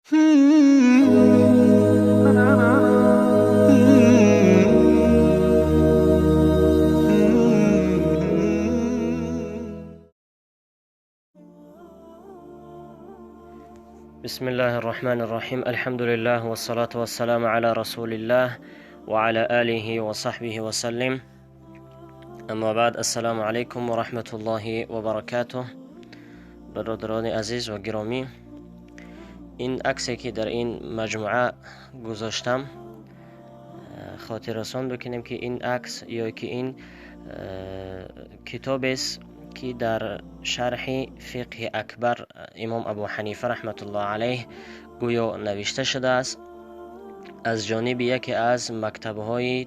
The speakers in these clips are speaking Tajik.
بسم الله الرحمن الرحيم. الحمد لله والصلاة والسلام على رسول الله وعلى آله وصحبه وسلم. اما بعد، السلام علیکم و رحمت الله و برکاته. برادران عزیز و گرامی، این عکسی که در این مجموعه گذاشتم خاطر رسان بکنیم که این عکس یا که این کتاب است که در شرح فقه اکبر امام ابو حنیفه رحمت الله علیه گویا نوشته شده است از جانب یکی از مکتب‌های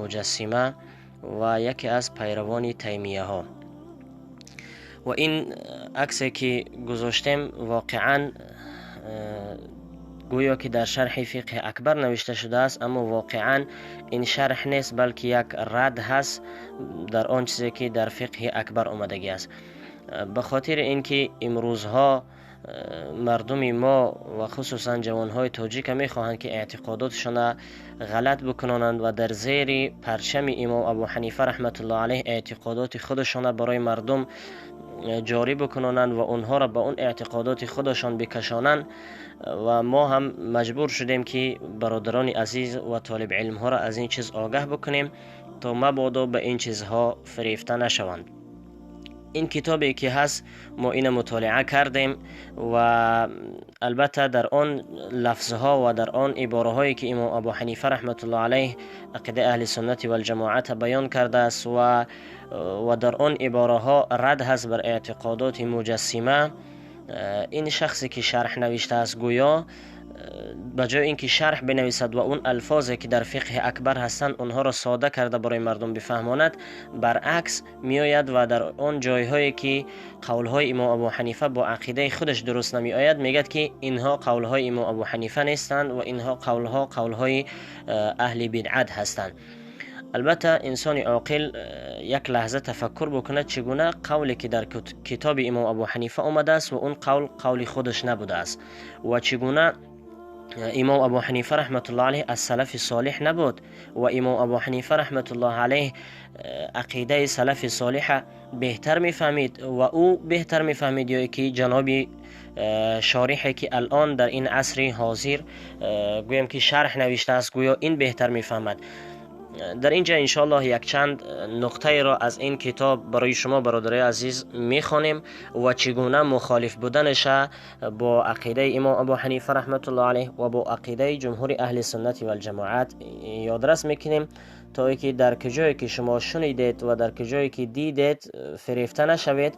مجسمه و یکی از پیروان تیمیه ها. و این عکسی که گذاشتیم واقعا گویا که در شرح فقه اکبر نوشته شده است، اما واقعا این شرح نیست، بلکه یک رد هست در آن چیزی که در فقه اکبر آمدگی است. به خاطر اینکه امروزها مردم ما و خصوصا جوانهای تاجیک میخواهند که اعتقاداتشان غلط بکنند و در زیر پرچم امام ابو حنیفه رحمت الله علیه اعتقادات خودشان برای مردم جاری بکنند و اونها را به اون اعتقادات خودشان بکشانند، و ما هم مجبور شدیم که برادران عزیز و طالب علم ها را از این چیز آگاه بکنیم تا مبادا به این چیزها فریفته نشوند. این کتابی که هست ما این مطالعه کردیم و البته در آن لفظها و در آن عباره هایی که امام ابو حنیفه رحمت الله علیه عقیده اهل سنت و الجماعت بیان کرده است و در آن عباره ها رد هست بر اعتقادات مجسمه، این شخصی که شرح نوشته است گویا به جای اینکه شرح بنویسد و اون الفاظی که در فقه اکبر هستند اونها را ساده کرده برای مردم بفهماند، برعکس میآید و در آن جایهایی که قولهای امام ابو حنیفه با عقیده خودش درست نمیآید میگد که اینها قولهای امام ابو حنیفه نیستند و اینها قولها قولهای اهل بدعت هستند. البته انسان عاقل یک لحظه تفکر بکند چگونه قولی که در کتاب امام ابو حنیفه آمده است و اون قول قول خودش نبوده است، و چگونه امام ابو حنیفه رحمت الله علیه از سلف صالح نبود و امام ابو حنیفه رحمت الله علیه عقیده سلف صالح بهتر میفهمید و او بهتر میفهمید یا که جناب شارحی که الان در این عصر حاضر گویم که شرح نوشته است گویا این بهتر میفهمد. در اینجا انشالله یک چند نقطه را از این کتاب برای شما برادرای عزیز میخوانیم و چگونه مخالف بودنش با عقیده امام ابو حنیفه رحمت الله علیه و با عقیده جمهور اهل سنت و الجماعت یادرس میکنیم تا اینکه در کجایی که شما شنیدید و در کجایی که دیدید فریفته نشوید.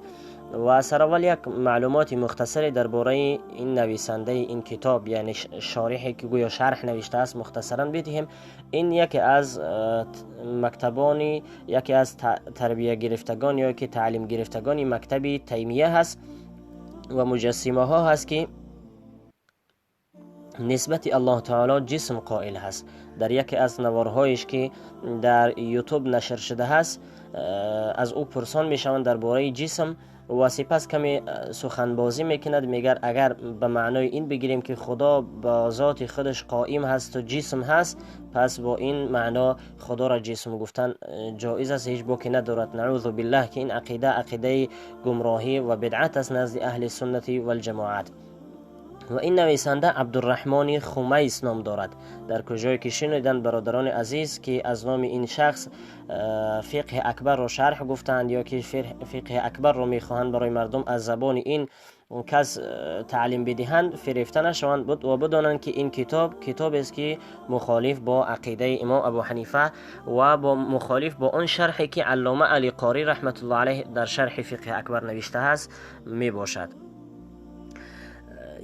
و سر اول یک معلومات مختصری درباره این نویسنده این کتاب، یعنی شارحی که گویا شرح نوشته است، مختصرا بدهیم. این یکی از مکتبانی، یکی از تربیه گرفتگان یا که تعلیم گرفتگان مکتب تیمیه هست و مجسمه ها هست که نسبت الله تعالی جسم قائل هست. در یکی از نوارهایش که در یوتیوب نشر شده هست از او پرسان میشوند درباره جسم و سپس کمی سخنبازی میکند، میگه اگر به معنای این بگیریم که خدا با ذات خودش قائم هست و جسم هست، پس با این معنا خدا را جسم گفتن جایز است، هیچ باکی ندارد. نعوذ بالله که این عقیده عقیده گمراهی و بدعت است نزد اهل سنت و الجماعت. و این نویسنده عبدالرحمن خمیس نام دارد. در کجایی که شنیدن برادران عزیز که از نام این شخص فقه اکبر را شرح گفتند یا که فقه اکبر را میخواهند برای مردم از زبان این کس تعلیم بدهند، فریفته نشوند و بدانند که این کتاب کتاب است که مخالف با عقیده امام ابو حنیفه و با مخالف با آن شرحی که علامه علی قاری رحمت الله علیه در شرح فقه اکبر نوشته است می باشد.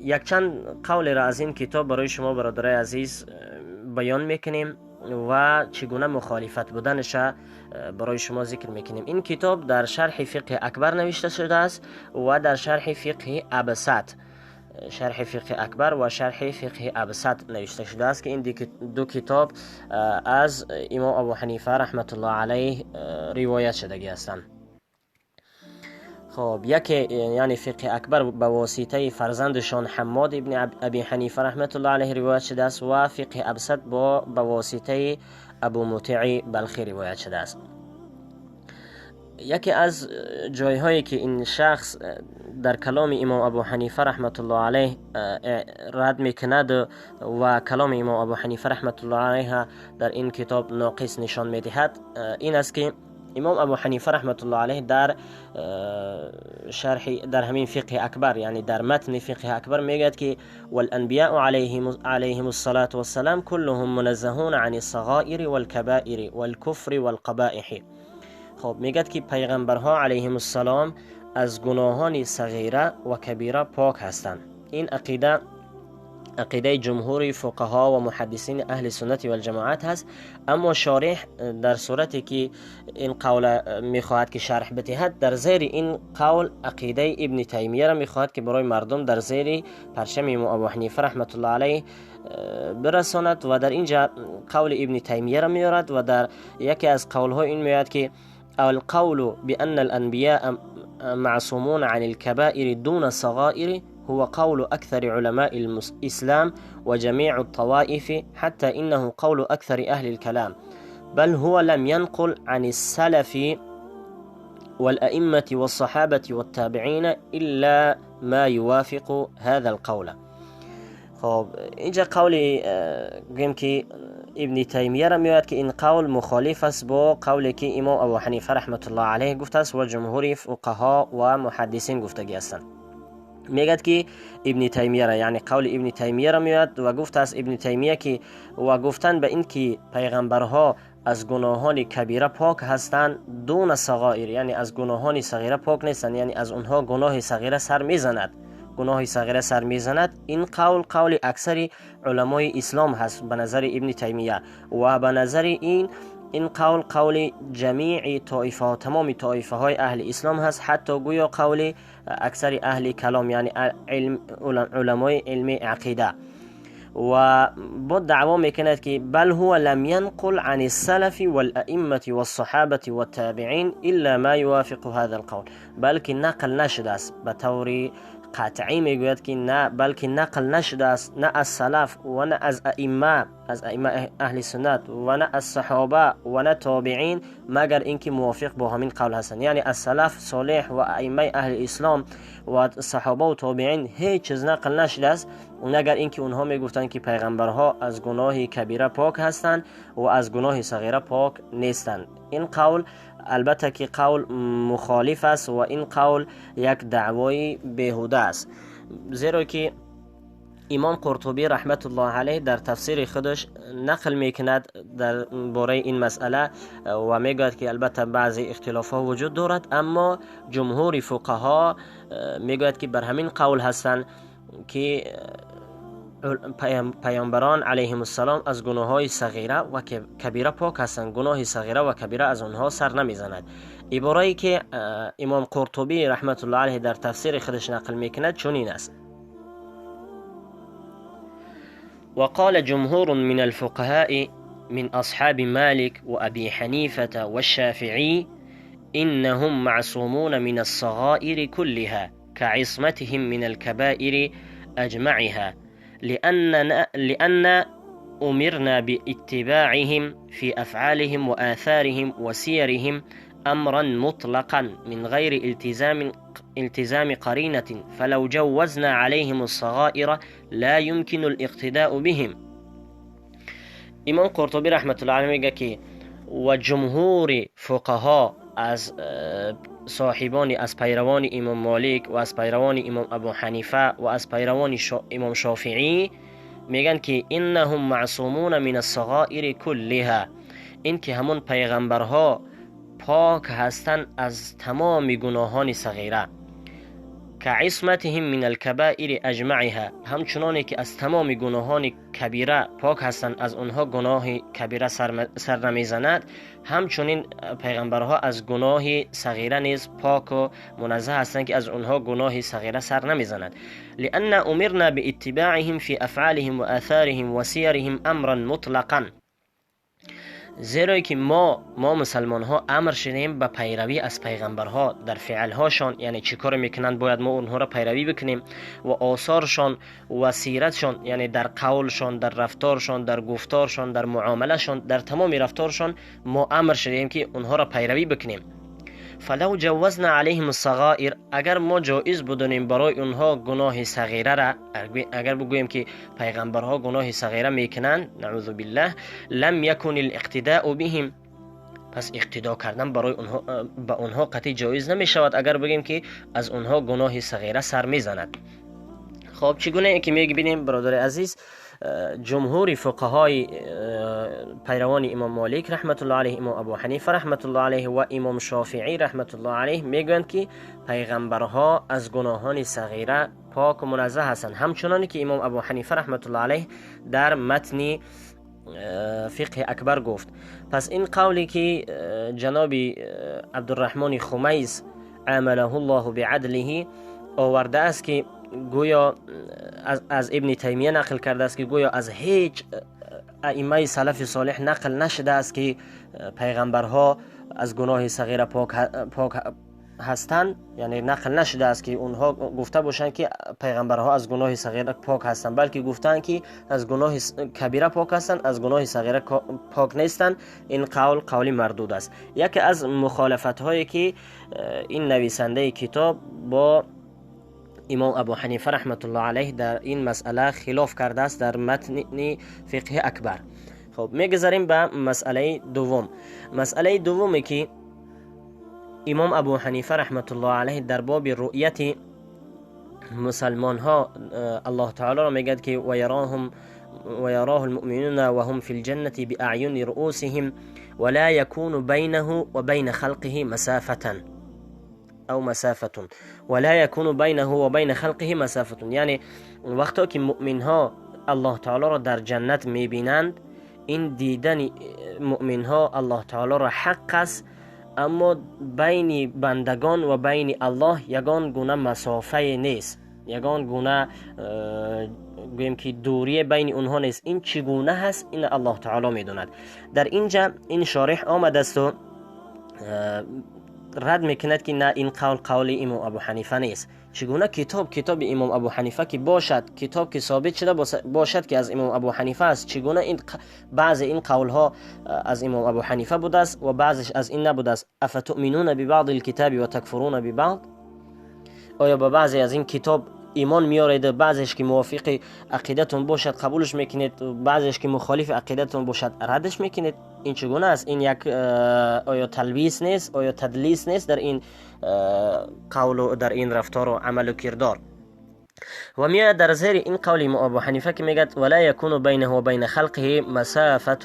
یک چند قول را از این کتاب برای شما برادرای عزیز بیان میکنیم و چگونه مخالفت بودنش برای شما ذکر میکنیم. این کتاب در شرح فقه اکبر نوشته شده است و در شرح فقه ابسط، شرح فقه اکبر و شرح فقه ابسط نوشته شده است که این دو کتاب از امام ابو حنیفه رحمت الله علیه روایت شدگی هستند. Хуб, яке яъне фиқҳи акбар ба воситаи фарзандашон Ҳаммод ибни Аби Ҳанифа раҳматуллоҳи алайҳ ривоят шудааст ва фиқҳи авсат ба воситаи Абу Мутеъи Балхӣ ривоят шудааст. Яке аз ҷойҳое ки ин шахс дар каломи имом Абу Ҳанифа раҳматуллоҳи алайҳ рад мекунад ва каломи имом Абу Ҳанифа раҳматуллоҳи алайҳ дар ин китоб ноқис нишон медиҳад, ин аст ки имом Абу Ҳанифа раҳматуллоҳи алайҳ дар шарҳи дар ҳамин фиқҳи акбар, яъне дар матни фиқҳи акбар мегӯяд ки والأنبياء عليهم الصلاة والسلام كلهم منزهون عن الصغائر والكبائر والكفر والقبائح. Хуб, мегӯяд ки пайғамбарҳо алайҳим ассалом аз гуноҳони сағира ва кабира пок ҳастанд. Ин ақида ақидаи ҷумҳури фуқаҳо ва муҳаддисини аҳли суннати валҷамоат ҳаст, аммо шореҳ дар сурате ки ин қавла мехоҳад ки шарҳ бидиҳад, дар зери ин қавл ақидаи ибни Таймияро мехоҳад ки барои мардум дар зери парчами имом Абу Ҳанифа раҳматуллоҳи алайҳ бирасонад ва дар инҷа қавли ибни Таймияро меорад ва дар яке аз қавлҳо ин меояд ки القول بأن الأنبياء معصومون عن الكبائر دون الصغائر هو قول أكثر علماء الإسلام وجميع الطوائف، حتى إنه قول أكثر أهل الكلام، بل هو لم ينقل عن السلف والأئمة والصحابة والتابعين إلا ما يوافق هذا القول. خب، اینجا قول گویم که ابن تیمیه را میآید که این قول مخالف است با قولی که امام ابو حنیفه رحمت الله علیه گفته است و جمهور فقها و محدثین گفتگی هستند. میگد که ابن تیمیه را، یعنی قول ابن تیمیه را میآید و گفته است ابن تیمیه که و گفتن به این که پیغمبرها از گناهان کبیره پاک هستند دون صغایر، یعنی از گناهان صغیره پاک نیستند، یعنی از اونها گناه صغیره سر میزند، گناه صغیره سر میزند. این قول قول اکثر علمای اسلام هست به نظر ابن تیمیه و به نظر این قول قول جمیع طایفه ها، تمام طایفه های اهل اسلام هست، حتی گویا قول اکثر اهل کلام، یعنی علمای علم عقیده. و با دعوا میکند که بل هو لم ينقل عن السلف والأئمة والصحابة والتابعين إلا ما يوافق هذا القول، بلکه نقل نشده است به طور قطعی میگوید که نه، بلکه نقل نشده است نه از سلف و نه از ائمه، از ائمه اهل سنت و نه از صحابه و نه تابعین، مگر اینکه موافق با همین قول هستند. یعنی از سلف صالح و ائمه اهل اسلام و صحابه و تابعین هیچ چیز نقل نشده است مگر اینکه اونها میگفتند که پیغمبرها از گناه کبیره پاک هستند و از گناه صغیره پاک نیستند. این قول البته که قول مخالف است و این قول یک دعوای بیهوده است، زیرا که امام قرطبی رحمت الله علیه در تفسیر خودش نقل میکند در باره این مسئله و میگوید که البته بعضی اختلاف ها وجود دارد، اما جمهور فقها میگوید که بر همین قول هستند که پیامبران علیهم السلام از گناه‌های صغیره و کبیره پاک هستند، گناه صغیره و کبیره از آنها سر نمیزند. عباره‌ای که امام قرطبی رحمت الله علیه در تفسیر خودش نقل میکند چنین است: وقال جمهور من الفقهاء من أصحاب مالك وأبي حنيفة والشافعي إنهم معصومون من الصغائر كلها كعصمتهم من الكبائر أجمعها، لأن أمرنا باتباعهم في أفعالهم وآثارهم وسيرهم أمرا مطلقا من غير التزام قرينة، فلو جوزنا عليهم الصغائر لا يمكن الاقتداء بهم. امام قرطبی رحمت الله علیه میگه که و جمهور فقها از صاحبان، از پیروان امام مالک و از پیروان امام ابو حنیفه و از پیروان امام شافعی میگن که انهم معصومون من الصغائر كلها، این که همون پیغمبرها پاک هستند از تمام گناهان صغیره، كعصمتهم من الكبائر اجمعها، همچنانی که از تمام گناهان کبیره پاک هستند، از آنها گناه کبیره سر نمیزند، همچنین پیغمبرها از گناه صغیره نیز پاک و منزه هستند که از آنها گناه صغیره سر نمیزند. لأن امرنا باتباعهم في افعالهم وآثارهم وسيرهم امرا مطلقا، Зеро ки мо мусалмонҳо амр шудем ба пайравӣ аз пайғамбарҳо дар феълҳошон, яъне чӣ коре мекунанд, бояд мо онҳоро пайравӣ бикунем, ва осоршон ва сиратшон, яъне дар қавлшон, дар рафторшон, дар гуфторшон, дар муомилашон, дар тамоми рафторшон мо амр шудем ки онҳоро пайравӣ бикунем. Фалав ҷаввазна алайҳим ассағоир, агар мо ҷоиз будонем барои онҳо гуноҳи сағирара, агар бигӯем ки пайғамбарҳо гуноҳи сағира мекунанд, наузу биллаҳ, лам якун алиқтидаъу биҳим, пас иқтидо кардан барои онҳо, ба онҳо қатъӣ ҷоиз намешавад, агар бигӯем ки аз онҳо гуноҳи сағира сар мезанад. Хоб, чӣ гунае ки мебинем, бародари азиз, ҷумҳури фуқаҳои пайравони имом Молик раҳматуллоҳ алайҳ, имом Абу Ҳанифа раҳматуллоҳ алайҳ ва имом Шофиӣ раҳматуллоҳ алайҳ мегӯянд ки пайғамбарҳо аз гуноҳони сағира поку муназзаҳ ҳастанд, ҳамчуноне ки имом Абу Ҳанифа раҳматуллоҳ алайҳ дар матни фиқҳи акбар гуфт. Пас ин қавле ки ҷаноби Абдурраҳмони Хумайс амалаҳу ллоҳу биадлиҳи овардааст, ки гӯё аз Ибни Таймия нақл кардааст, ки гӯё аз ҳеҷ аиммаи салафи солеҳ нақл нашудааст ки пайғамбарҳо аз гуноҳи сағира пок ҳастанд, яъне нақл нашудааст ки онҳо гуфта бошанд ки пайғамбарҳо аз гуноҳи сағира пок ҳастанд, балки гуфтаанд ки аз гуноҳи кабира пок ҳастанд, аз гуноҳи сағира пок нестанд. Ин қавл қавли мардуд аст. Яке аз мухолифатҳое ки ин нависандаи китоб бо имом Абу Ҳанифа раҳматуллоҳ алайҳ дар ин масъала хилоф кардааст дар матни фиқҳи акбар. Хоб, мегузарем ба масъалаи дуввум. Масъалаи дуввуме ки имом Абу Ҳанифа раҳматуллоҳ алайҳ дар боби рӯяти мусалмонҳо Аллоҳ таолоро мегӯяд ки ويراه المؤمنون وهم في الجنة بأعين رؤوسهم ولا يكون بينه وبين خلقه مسافة أو مسافة ولا يكون بينه وبين خلقه مسافة. یعنی وقتا که مؤمنها الله تعالی را در جنت میبینند، این دیدن مؤمنها الله تعالی را حق است، اما بین بندگان و بین الله یگان گونه مسافه نیست، یگان گونه گوییم که دوری بین اونها نیست. این چگونه هست؟ این الله تعالی میدوند. در اینجا این شارح آمده است و رد میکند که نه، این قول قول امام ابو حنیفه نیست. چگونه کتاب کتاب امام ابو حنیفه که باشد، کتاب که ثابت شده باشد که از امام ابو حنیفه است، چگونه این بعض این قول ها از امام ابو حنیفه بوده است و بعضش از این نبوده است؟ افتؤمنون ببعض الكتاب و تکفرون ببعض؟ آیا به بعضی از این کتاب ایمان میارید، بعضش که موافق عقیدتون باشد قبولش میکنید، بعضش که مخالف عقیدتون باشد ردش میکنید؟ این چگونه است؟ این یک آیا تلبیس نیست؟ آیا تدلیس نیست در این قول و در این رفتار و عمل و کردار؟ و میاد در زیر این قول امام ابو حنیفه که میگد ولا یکون بینه و بین خلقه مسافه،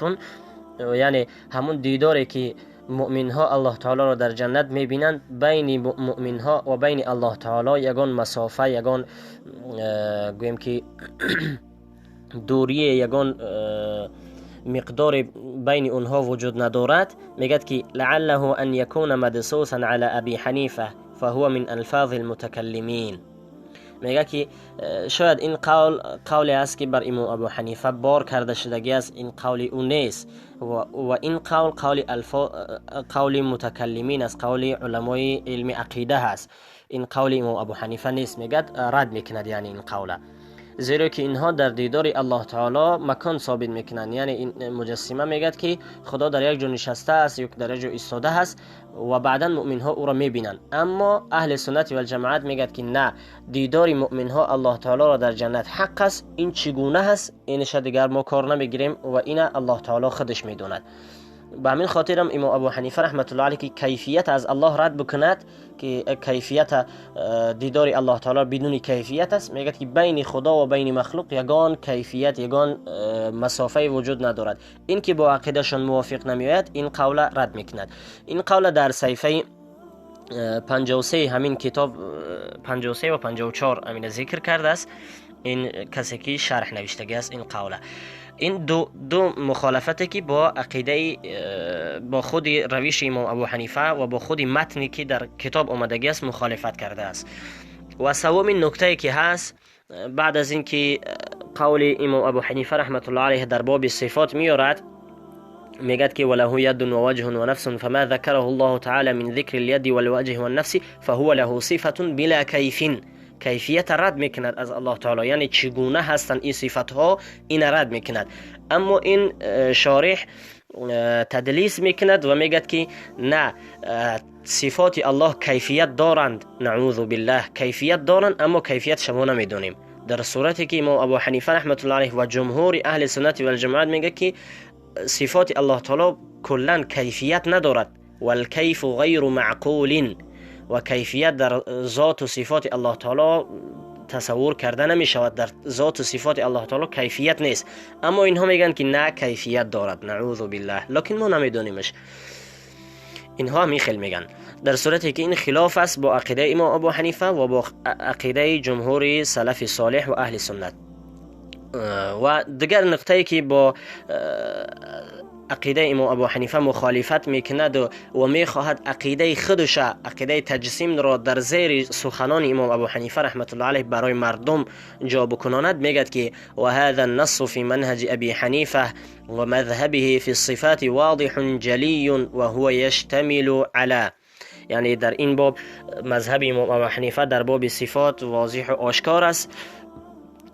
یعنی همون دیداری که مؤمن ها الله تعالی را در جنت میبینند، بین مؤمن ها و بین الله تعالی یگان مسافه، یگان گویم که دوری، یگان مقدار بین اونها وجود ندارد. میگد که لعله ان یکون مدسوسا علی ابی حنیفه فهو من الفاظ المتکلمین. میگه که شاید این قول قولی است که بر امام ابو حنیفه بار کرده شدگی است، این قول او نیست و این قول قول متکلمین است، قول علمای علم عقیده هست، این قول امام ابو حنیفه نیست. میگه رد میکند یعنی این قوله، زیرا که اینها در دیدار الله تعالی مکان ثابت میکنند. یعنی این مجسمه میگد که خدا در یک جا نشسته است یا در یک جا ایستاده است و بعدا مؤمن ها او را میبینند. اما اهل سنت و الجماعت میگد که نه، دیدار مؤمن ها الله تعالی را در جنت حق است. این چگونه هست؟ اینش دیگر ما کار نمیگیریم و این الله تعالی خودش میدوند. به همین خاطر هم امام ابو حنیفه رحمت الله علیه که کیفیت از الله رد بکند که کیفیت دیدار الله تعالی بدون کیفیت است، میگه که بین خدا و بین مخلوق یگان کیفیت، یگان مسافه وجود ندارد. این که با عقیدهشان موافق نمیآید این قول رد میکند. این قول در صفحه 53 همین کتاب، 53 و 54 همین ذکر کرده است. این کسی که شرح نوشتگی است این قوله، این دو مخالفتی که با عقیده، با خود روش امام ابو حنیفه و با خود متنی که در کتاب آمدگی است مخالفت کرده است. و سومین نکته که هست، بعد از اینکه قول امام ابو حنیفه رحمت الله علیه در باب صفات میارد میگد که وله ید و وجه و نفس فما ذكره الله تعالى من ذكر اليد والوجه والنفس فهو له صفة بلا كيف. کیفیت رد میکند از الله تعالی، یعنی چگونه هستند این صفت ها این رد میکند. اما این شارح تدلیس میکند و میگد که نه، صفات الله کیفیت دارند، نعوذ بالله، کیفیت دارند اما کیفیت شما نمیدونیم. در صورتی که امام ابو حنیفه رحمت الله علیه و جمهور اهل سنت و الجماعت میگه که صفات الله تعالی کلا کیفیت ندارد، والکیف غیر معقول، و کیفیت در ذات و صفات الله تعالی تصور کرده نمی شود، در ذات و صفات الله تعالی کیفیت نیست. اما اینها میگن که نه، کیفیت دارد، نعوذ بالله، لکن ما نمیدونیمش. اینها همین خیل میگن، در صورتی که این خلاف است با عقیده امام ابو حنیفه و با عقیده جمهور سلف صالح و اهل سنت. و دیگر نقطه‌ای که با عقیده امام ابو حنیفه مخالفت میکند و میخواهد عقیده خودش، عقیده تجسیم را در زیر سخنان امام ابو حنیفه رحمت الله علیه برای مردم جا بکناند، میگد که و هذا النص في منهج ابي حنیفه و مذهبه في الصفات واضح جلی و هو یشتمل على، یعنی در این باب مذهب امام ابو حنیفه در باب صفات واضح و آشکار است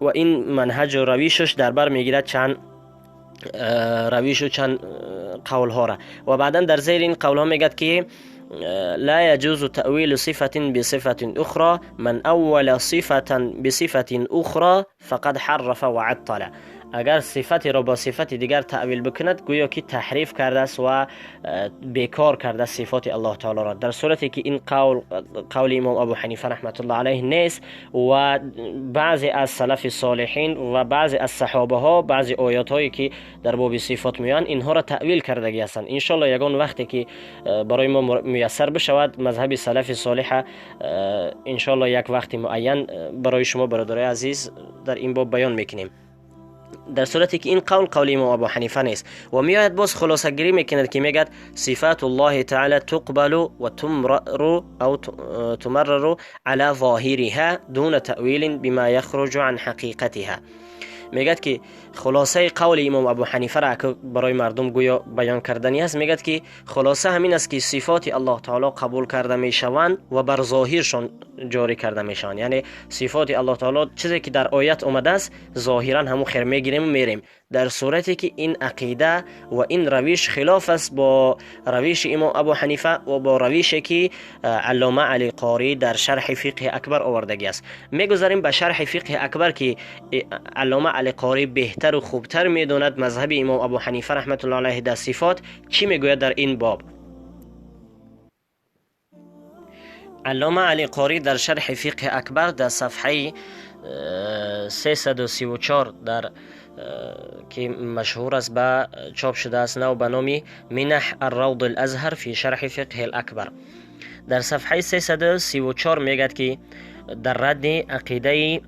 و این منهج و رویشش در بر میگیرد چند رویش و چند قول ها را. و بعدا در زیر این قول ها میگد که لا يجوز تأويل صفة بصفة أخرى، من أول صفة بصفة أخرى فقد حرف وعطل. اگر صفتی را با صفت دیگر تأویل بکند گویا که تحریف کرده است و بیکار کرده صفات الله تعالی را، در صورتی که این قول قول امام ابو حنیفه رحمت الله علیه نیست و بعضی از سلف صالحین و بعضی از صحابه ها بعضی آیات هایی که در باب صفات میان اینها را تأویل کردگی هستند. ان شاء الله یگان وقتی که برای ما میسر بشود مذهب سلف صالح ان شاء الله یک وقت معین برای شما برادرای عزیز در این باب بیان میکنیم. در صورتی که این قول قول امام ابو حنیفه نیست. و میآید باز خلاصه گیری میکند که میگد صفات الله تعالی تقبل و تمرر او تمرر على ظاهرها دون تأویل بما یخرج عن حقیقتها. میگد که خلاصه قول امام ابو حنیفه را که برای مردم گویا بیان کردنی است، میگد که خلاصه همین است که صفات الله تعالی قبول کرده میشوند و بر ظاهرشان جاری کرده میشوند، یعنی صفات الله تعالی چیزی که در آیت آمده است ظاهرا همون خیر میگیریم و میریم، در صورتی که این عقیده و این روش خلاف است با روش امام ابو حنیفه و با روشی که علامه علی قاری در شرح فقه اکبر آوردگی است. میگذاریم به شرح فقه اکبر که علامه علی قاری بهتر و خوبتر میداند مذهب امام ابو حنیفه رحمت الله علیه در صفات چی میگوید در این باب. علامه علی قاری در شرح فقه اکبر در صفحه 334 در که مشهور است به چاپ شده است نو به نام منح الروض الازهر فی شرح فقه الاکبر، در صفحه 334 میگد که در رد عقیده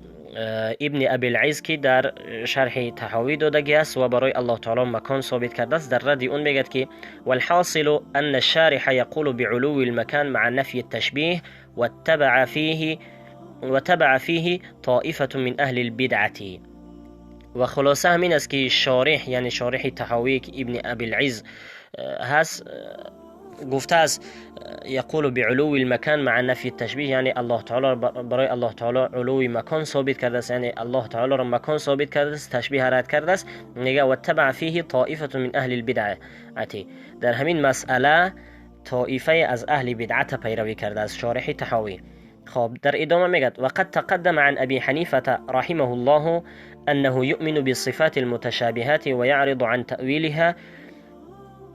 ابن ابی العز که در شرح طحاوی دادگی است و برای الله تعالی مکان ثابت کرده است، در رد اون میگد که والحاصل ان الشارح يقول بعلو المكان مع نفي التشبيه وتبع فيه طائفة من اهل البدعة. و خلاصه همین است که شارح، یعنی شارح طحاوی که ابن ابی العز هست، گفته است یقول بعلو المکان مع نفی التشبیه، یعنی الله تعالی برای الله تعالی علوی مکان ثابت کرده است، یعنی الله تعالی را مکان ثابت کرده است، تشبیه رد کرده است. میگه و تبع فیه طائفه من اهل البدعه، در همین مسئله طائفه از اهل بدعت پیروی کرده است شارح طحاوی. خب در ادامه میگه وقد تقدم عن ابي حنیفه رحمه الله انه يؤمن بالصفات المتشابهات ويعرض عن تأویلها.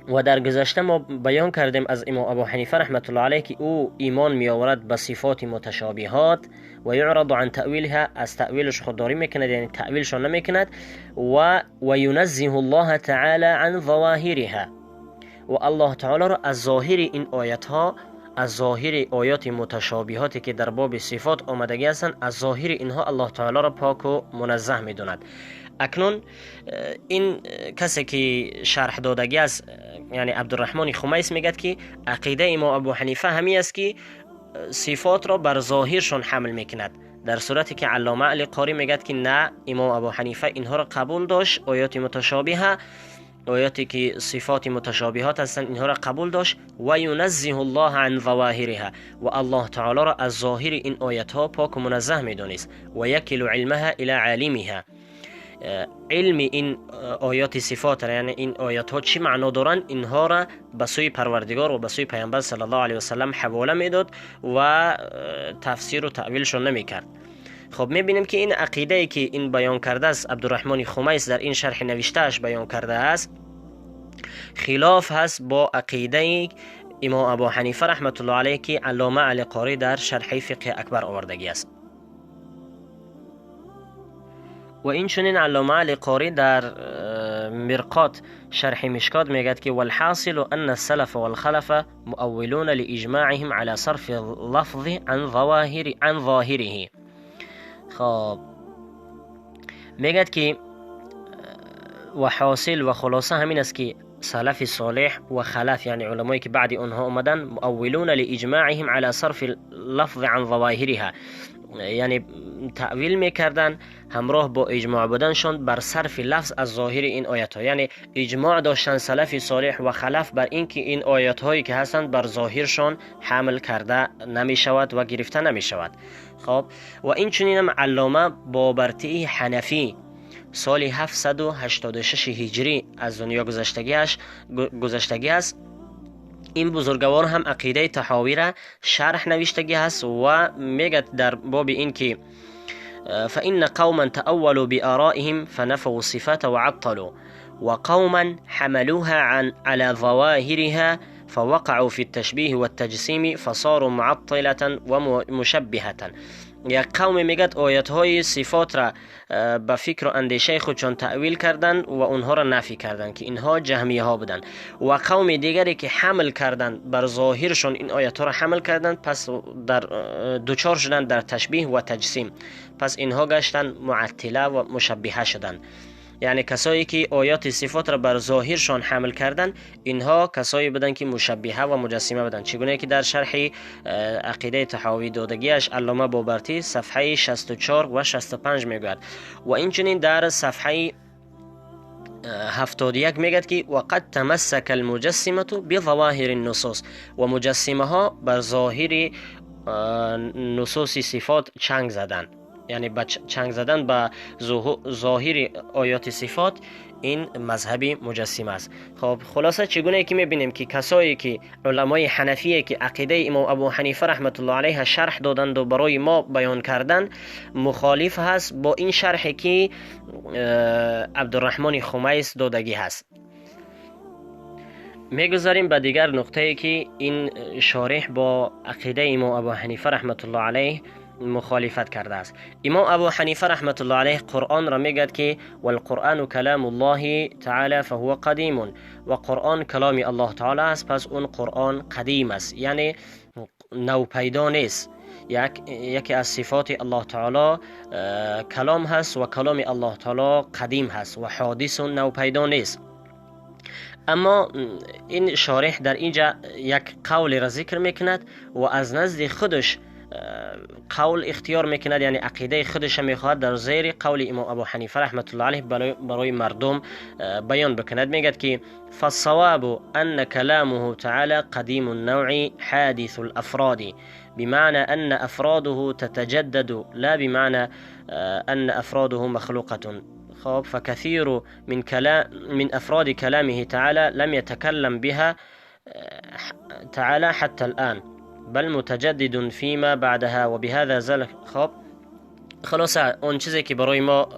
و در گذشته ما بیان کردیم از امام ابو حنیفه رحمت الله علیه که او ایمان می آورد به صفات متشابهات و یعرض عن تأویلها، از تأویلش خودداری میکند، یعنی تأویلش نمیکند، و ینزه الله تعالی عن ظواهرها، و الله تعالی را از ظاهر این آیت ها، از ظاهر آیات متشابهاتی که در باب صفات آمدگی هستند، از ظاهر اینها الله تعالی را پاک و منزه میدوند. اکنون این کسی که شرح دادگی است، یعنی عبدالرحمن خمیس، میگد که عقیده امام ابو حنیفه همی است که صفات را بر ظاهرشان حمل میکند، در صورتی که علامه علی قاری میگد که نه، امام ابو حنیفه اینها را قبول داشت، آیات متشابهه، آیاتی که صفات متشابهات هستند اینها را قبول داشت. و ینزه الله عن ظواهرها، و الله تعالی را از ظاهر این آیات ها پاک و منزه میدانست. و یکل علمها الی عالمها، علم این آیات صفات را، یعنی این آیات ها چی معنا دارند، اینها را به سوی پروردگار و به سوی پیامبر صلی الله علیه و سلم حواله میداد و تفسیر و تأویلشون نمیکرد. خب میبینیم که این عقیده ای که این بیان کرده است عبدالرحمن خمیس در این شرح نوشتهش بیان کرده است، خلاف هست با عقیده امام ابو حنیفه رحمت الله علیه که علامه علی قاری در شرح فقه اکبر آوردگی است. و این چنین علامه علی قاری در مرقات شرح مشکات میگد که والحاصل ان السلف والخلف مؤولون لاجماعهم على صرف اللفظ عن ظاهره. خب میگد که و حاصل و خلاصه همین است که سلف صالح و خلف، یعنی علمایی که بعد آنها آمدن، مؤولون لاجماعهم على صرف اللفظ عن ظواهرها، یعنی تأویل میکردن همراه با اجماع بودنشان بر صرف لفظ از ظاهر این آیت ها، یعنی اجماع داشتن سلف صالح و خلف بر اینکه این آیت هایی که هستند بر ظاهرشان حمل کرده نمی شود و گرفته نمی شود. خب و این چنین هم علامه بابرتی حنفی سال 786 هجری از دنیا گذشتگی است. این بزرگوار هم عقیده طحاوی را شرح نوشتگی هست و میگه در باب این که فإن قوما تأولوا بآرائهم فنفوا الصفات وعطلوا وقوما حملوها على ظواهرها فوقعوا في التشبيه والتجسيم فصاروا معطلة ومشبهة. یک قوم میگد آیت های صفات را به فکر و اندیشه خودشان تأویل کردند و اونها را نفی کردند که اینها جهمیه ها بودند، و قوم دیگری که حمل کردند بر ظاهرشان این آیت ها را حمل کردند، پس در دوچار شدند در تشبیه و تجسیم، پس اینها گشتند معطله و مشبهه شدند. یعنی کسایی که آیات صفات را بر ظاهرشان حمل کردند، اینها کسایی بودند که مشبهه و مجسمه بودند، چگونه که در شرح عقیده طحاوی دادگیش علامه بابرتی صفحه 64 و 65 میگوید. و اینچنین در صفحه 71 میگد که وقد تمسك المجسمه بظواهر النصوص، و مجسمه ها بر ظاهر نصوص صفات چنگ زدند، یعنی با چنگ زدن به ظاهر آیات صفات این مذهبی مجسمه است. خب خلاصه چگونه که میبینیم که کسایی که علمای حنفیه که عقیده امام ابو حنیفه رحمت الله علیه شرح دادند و برای ما بیان کردند، مخالف هست با این شرح که عبدالرحمن خمیس دادگی هست. میگذاریم به دیگر نقطه که این شارح با عقیده امام ابو حنیفه رحمت الله علیه مخالفت کرده است. امام ابو حنیفه رحمت الله علیه قرآن را میگد که والقرآن کلام الله تعالی فهو قدیم، و قرآن کلام الله تعالی است، پس اون قرآن قدیم است، یعنی نو پیدا نیست. یکی از صفات الله تعالی کلام هست و کلام الله تعالی قدیم هست و حادث و نو پیدا نیست. اما این شارح در اینجا یک قول را ذکر میکند و از نزد خودش قول اختیار میکند، یعنی عقیده خودش میخواهد در زیر قول امام ابو حنیفه رحمت الله علیه برای مردم بیان بکند. میگد که فالصواب ان كلامه تعالى قديم النوع حادث الافراد، بمعنى ان افراده تتجدد لا بمعنى ان افراده مخلوقة. خب فكثير من افراد كلامه تعالى لم يتكلم بها تعالى حتى الآن بل متجدد فيما بعدها وبهذا زل. خب خلاصه اون چیزی که برای ما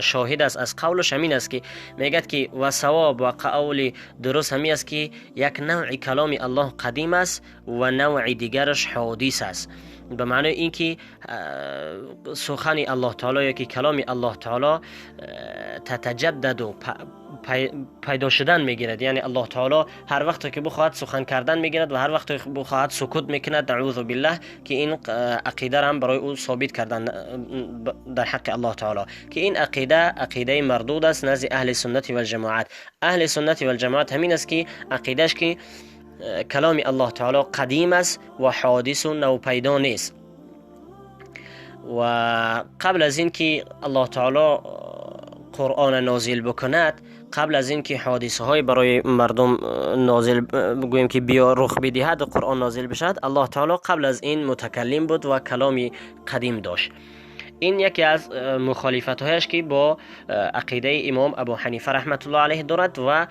شاهد است از قولش همین است که میگد که و صواب و قول درست همین است که یک نوع کلام الله قدیم است و نوع دیگرش حادث است، به معنای اینکه سخن الله تعالی یا که کلام الله تعالی تتجدد و پیدا شدن میگیرد، یعنی الله تعالی هر وقت که بخواهد سخن کردن میگیرد و هر وقت که بخواهد سکوت میکند، اعوذ بالله، که این عقیده را هم برای او ثابت کردن در حق الله تعالی، که این عقیده عقیده مردود است نزد اهل سنت و الجماعت. اهل سنت و الجماعت همین است که عقیدهش که کلام الله تعالی قدیم است و حادث و نوپیدا نیست، و قبل از این که الله تعالی قرآن نازل بکند، қабл аз ин ки ҳодисаҳое барои мардум нозил гӯем ки биё рух бидиҳад, Қуръон нозил бишавад, Аллоҳ таоло қабл аз ин мутакаллим буд ва каломи қадим дошт. Ин яке аз мухолифатҳояш ки бо ақидаи имом Абу Ҳанифа раҳматуллоҳ алайҳ дорад. Ва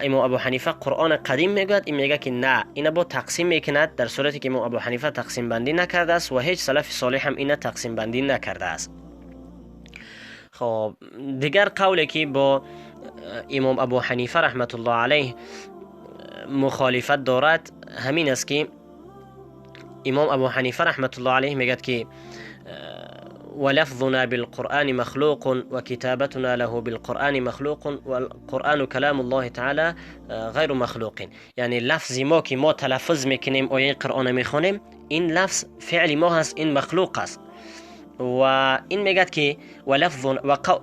имом Абу Ҳанифа Қуръони қадим мегӯяд, ин мегӯяд ки на, ина бо тақсим мекунад, дар сурате ки имом Абу Ҳанифа тақсимбандӣ накардааст ва ҳеҷ салафи солеҳ ҳам ина тақсимбандӣ накардааст. Хоб, дигар қавле ки бо имом Абу Ҳанифа раҳматуллоҳ алайҳ мухолифат дорад ҳамин аст ки имом Абу Ҳанифа раҳматуллоҳ алайҳ мегӯяд ки ولفظنا بالقرآن مخلوق وكتابتنا له بالقرآن مخلوق والقرآن كلام الله تعالى غير مخلوق. یعنی لفظ ما که ما تلفظ میکنیم آیه قرآن میخوانیم، این لفظ فعل ما هست، این مخلوق است. و این میگد که ولفظ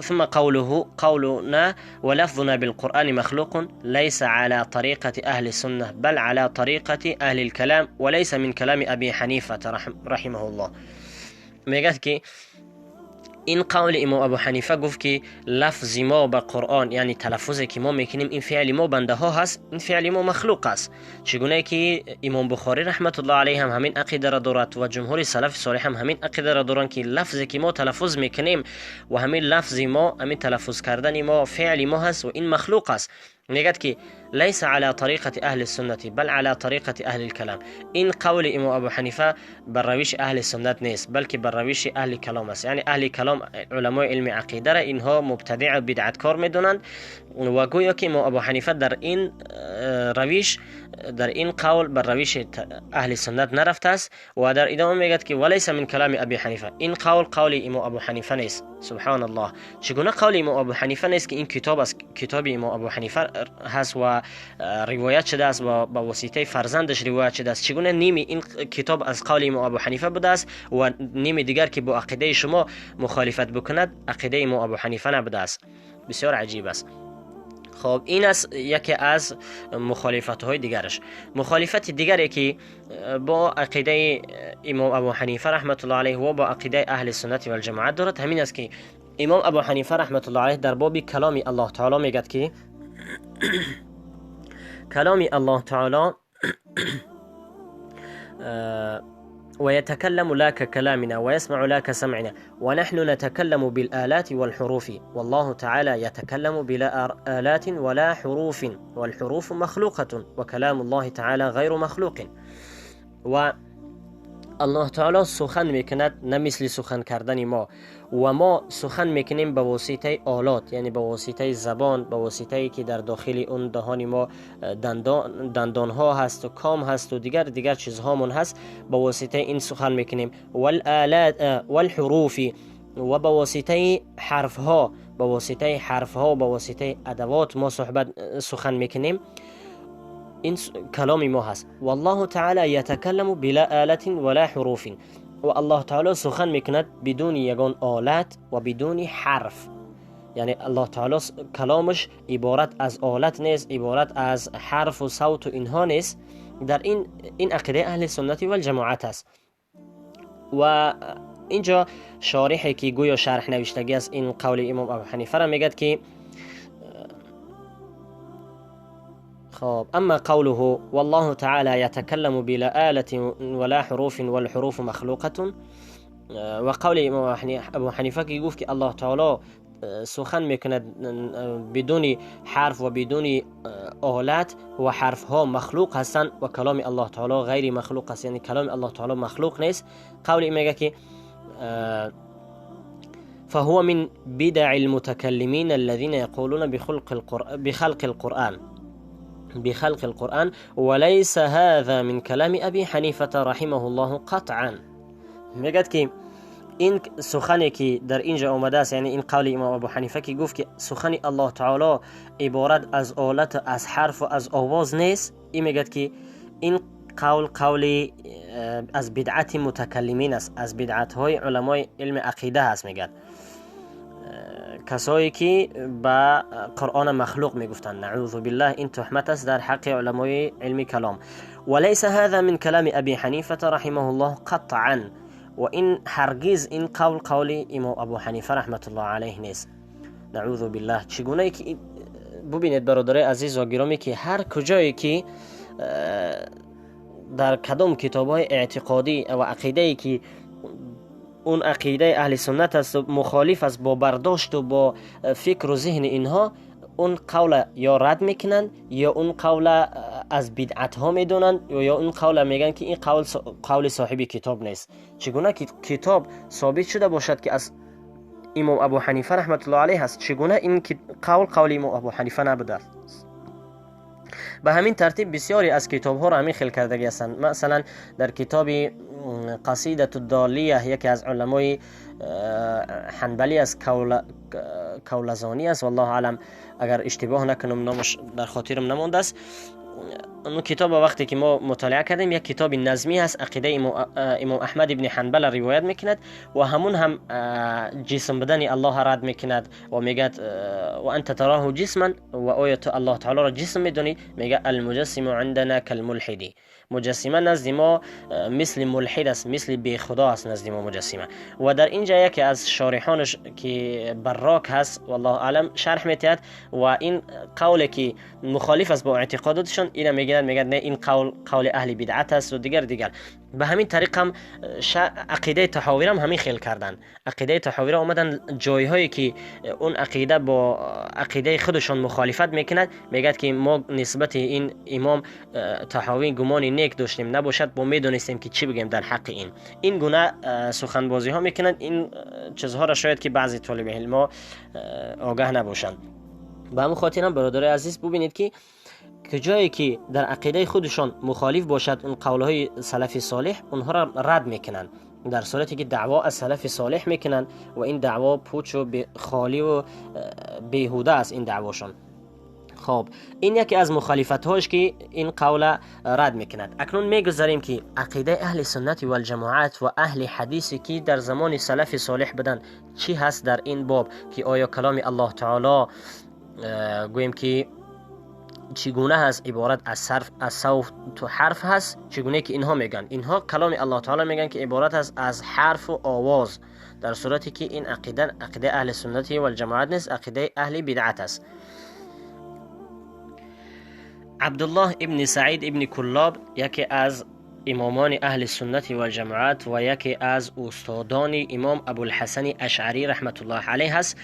ثم قوله قولنا ولفظنا بالقرآن مخلوق ليس على طريقة أهل السنة بل على طريقة أهل الكلام وليس من كلام أبي حنيفة رحمه الله. میگد که این قول امام ابو حنیفه گفت که لفظ ما به قرآن، یعنی تلفظی که ما میکنیم، این فعل ما بنده ها هست، این فعل ما مخلوق است. چگونه که امام بخاری رحمت الله علیه هم همین عقیده را دارد و جمهور سلف صالح هم همین عقیده را دارند که لفظی که ما تلفظ میکنیم و همین لفظ ما، همین تلفظ کردن ما فعل ما هست و این مخلوق است. میگد که ليس على طريقة أهل السنة بل على طريقة أهل الكلام. این قول امام ابو حنیفه بر روش اهل سنت نیست، بلکه بر روش اهل کلام است. یعنی اهل کلام علمای علم عقیده را اینها مبتدع و بدعتکار میدونند و گویا که امام ابو حنیفه در این روش، در این قول بر روش اهل سنت نرفته است. و در ادامه میگد که وليس من کلام ابی حنیفه، این قول قول امام ابو حنیفه نیست. سبحان الله، چگونه قول امام ابو حنیفه نیست که این کتاب از کتاب امام ابو حنیفه هست و روایت شده است و با واسطه فرزندش روایت شده است؟ چگونه نیمی این کتاب از قول امام ابو حنیفه بوده است و نیمی دیگر که با عقیده شما مخالفت بکند عقیده امام ابو حنیفه نبوده است؟ بسیار عجیب است. خب، این است یکی از مخالفت های دیگرش. مخالفت دیگری که با عقیده امام ابو حنیفه رحمت الله علیه و با عقیده اهل سنت و الجماعت دارد همین است که امام ابو حنیفه رحمت الله علیه در باب کلام الله تعالی میگد که کلام الله تعالی ويتكلم لا ككلامنا ويسمع لا كسمعنا ونحن نتكلم بالآلات والحروف والله تعالى يتكلم بلا آلات ولا حروف والحروف مخلوقة وكلام الله تعالى غير مخلوق. و الله تعالی سخن میکند نه مثل سخن کردن ما، و ما سخن میکنیم به واسطه آلات، یعنی به واسطه زبان، به واسطه که در داخل اون دهان ما دندان ها هست و کام هست و دیگر چیزهامون هست، به واسطه این سخن میکنیم. والآلات والحروف، و به واسطه حرف ها، به واسطه حرف ها و به واسطه ادوات ما صحبت سخن میکنیم، این کلام ما هست. والله تعالی یتکلم بلا آلت ولا حروف، و الله تعالی سخن میکند بدون یگان آلت و بدون حرف. یعنی الله تعالی کلامش عبارت از آلت نیست، عبارت از حرف و صوت و اینها نیست. در این عقیده اهل سنت و الجماعت است. و اینجا شارحی که گویا شرح نوشتگی است این قول امام ابو حنیفه را میگد که خب اما قوله والله تعالى يتكلم بلا آلة ولا حروف والحروف مخلوقة، و قول امام ابو حنیفه که گفت که الله تعالی سخن میکند بدون حرف و بدون آلت و حرف ها مخلوق هستند و کلام الله تعالی غیر مخلوق است، یعنی کلام الله تعالی مخلوق نیست. قول میگه که فهو من بدع المتكلمين الذين يقولون بخلق القرآن وليس هذا من كلام أبي حنيفة رحمه الله قطعا. میگد که این سخنی که در اینجا آمده است، یعنی این قول امام ابو حنیفه که گفت که سخن الله تعالی عبارت از آلت، از حرف و از آواز نیست، این میگد که این قول قول از بدعت متکلمین است، از بدعت های علمای علم عقیده است. میگد کسایی که به قرآن مخلوق میگفتند، نعوذ بالله، این تهمت است در حق علمای علم کلام. وليس هذا من كلام ابي حنیفه رحمه الله قطعا، و این هرگز این قول قول امام ابو حنیفه رحمت الله علیه نیست، نعوذ بالله. چگونه که Бубинед, бародарои азизу гиромӣ, ки ҳар куҷое ки дар кадом китобҳои эътиқодӣ ва ақидае ки он ақидаи аҳли суннат аст, мухолиф аст бо бардошту бо фикру зеҳни инҳо, он қавла ё рад мекунанд, ё он қавла аз бидъатҳо медонанд, ё он қавла мегӯянд, ки ин қавл қавли соҳиби китоб нест. Чӣ гуна ки китоб собит шуда бошад, ки аз имом Абу Ҳанифа раҳматуллоҳ алайҳ аст, чӣ гуна ин қавл қавли имом Абу Ҳанифа набудааст? Ба ҳамин тартиб бисёре аз китобҳоро ҳамин хел кардагӣ ҳастанд. Масалан, дар китоби Қасидату Долия, яке аз уламои ҳанбалӣ аст, Кавлазонӣ аст, валлоҳу аълам, агар иштибоҳ накунам, номаш дар хотирам намондааст. Он китоба вақте ки мо мутолиа кардем, як китоби назмӣ ҳаст, ақидаи имом Аҳмад ибни Ҳанбала ривоят мекунад ва ҳамун ҳам ҷисм будани Аллоҳа рад мекунад ва мегӯяд: ва анта тароҳу ҷисман, ва оё ту Аллоҳ таолоро ҷисм медонӣ? Мегӯяд: алмуҷассиму индана калмулҳиди, муҷассима назди мо мисли мулҳид аст, мисли бехудо аст назди мо муҷассима. Ва дар ин ҷа яке аз шориҳонаш, ки Баррок ҳаст, валлоҳу аълам, шарҳ метиҳад ва ин қавле ки мухолиф аст бо эътиқодотшон, ина мегирад, мегӯяд: не, ин қавл қавли аҳли бидъат аст ва дигар дигар. Ба ҳамин тариқ ҳам ақидаи Таҳовира ҳам ҳамин хел карданд. Ақидаи Таҳовира омаданд, ҷойҳое ки он ақида бо ақидаи худашон мухолифат мекунад, мегӯяд, ки мо нисбати ин имом Таҳовӣ гумони нек доштем, набошад бо медонистем, ки чӣ бигӯем дар ҳаққи ин. Ин гуна суханбозиҳо мекунанд. Ин чизҳоро шояд ки баъзе толиби илмҳо огаҳ набошанд. Ба ҳамин хотирам, бародарои азиз, бубинед, ки куҷое ки дар ақидаи худашон мухолиф бошад он қавлҳои салафи солеҳ, онҳоро рад мекунанд, дар сурате ки даъво аз салафи солеҳ мекунанд, ва ин даъво пучу холиву беҳуда аст ин даъвошон. Хоб, ин яке аз мухолифатҳош, ки ин қавла рад мекунад. Акнун мегузарем, ки ақидаи аҳли суннати валҷамоат ва аҳли ҳадисе, ки дар замони салафи солеҳ буданд, чӣ ҳаст дар ин боб, ки оё каломи Аллоҳ таоло, гӯем ки, чӣ гуна ҳаст, иборат аз сарф, аз савту ҳарф ҳаст, чӣ гуна ки инҳо мегӯянд. Инҳо каломи Аллоҳ таоло мегӯянд, ки иборат аст аз ҳарфу овоз, дар сурате ки ин ақида ақидаи аҳли суннати валҷамоат нест, ақидаи аҳли бидъат аст. Абдуллоҳ ибни Саид ибни Куллоб яке аз имомони аҳли суннати валҷамоат ва яке аз устодони имом Абулҳасани Ашъарӣ раҳматуллоҳ алайҳ аст,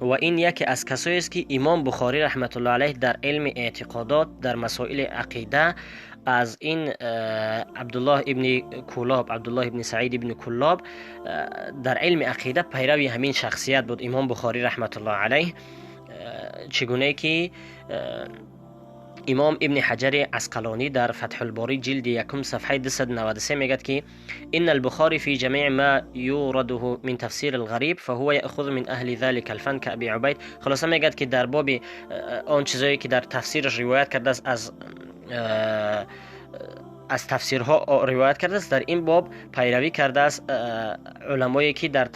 ва ин яке аз касоест, ки имом Бухорӣ раҳматуллоҳ алайҳ дар илми эътиқодот, дар масоили ақида аз ин Абдуллоҳ ибни Кулоб, Абдуллоҳ ибни Саид ибни Куллоб, дар илми ақида пайрави ҳамин шахсият буд имом Бухорӣ раҳматуллоҳ алайҳ. Чӣ гунае ки имом Ибни Ҳаҷари Асқалонӣ дар Фатҳулборӣ, ҷилди якум, сафҳаи 293 мегӯяд, ки إن البخاري في جميع ما يورده من تفسير الغريب فهو يأخذ من أهل ذلك الفن كأبي عبيد. خلاصه мегӯяд, ки дар боби он чизое ки дар тафсираш ривоят кардааст, аз тафсирҳо ривоят кардааст, дар ин боб пайравӣ кардааст уламое, ки дар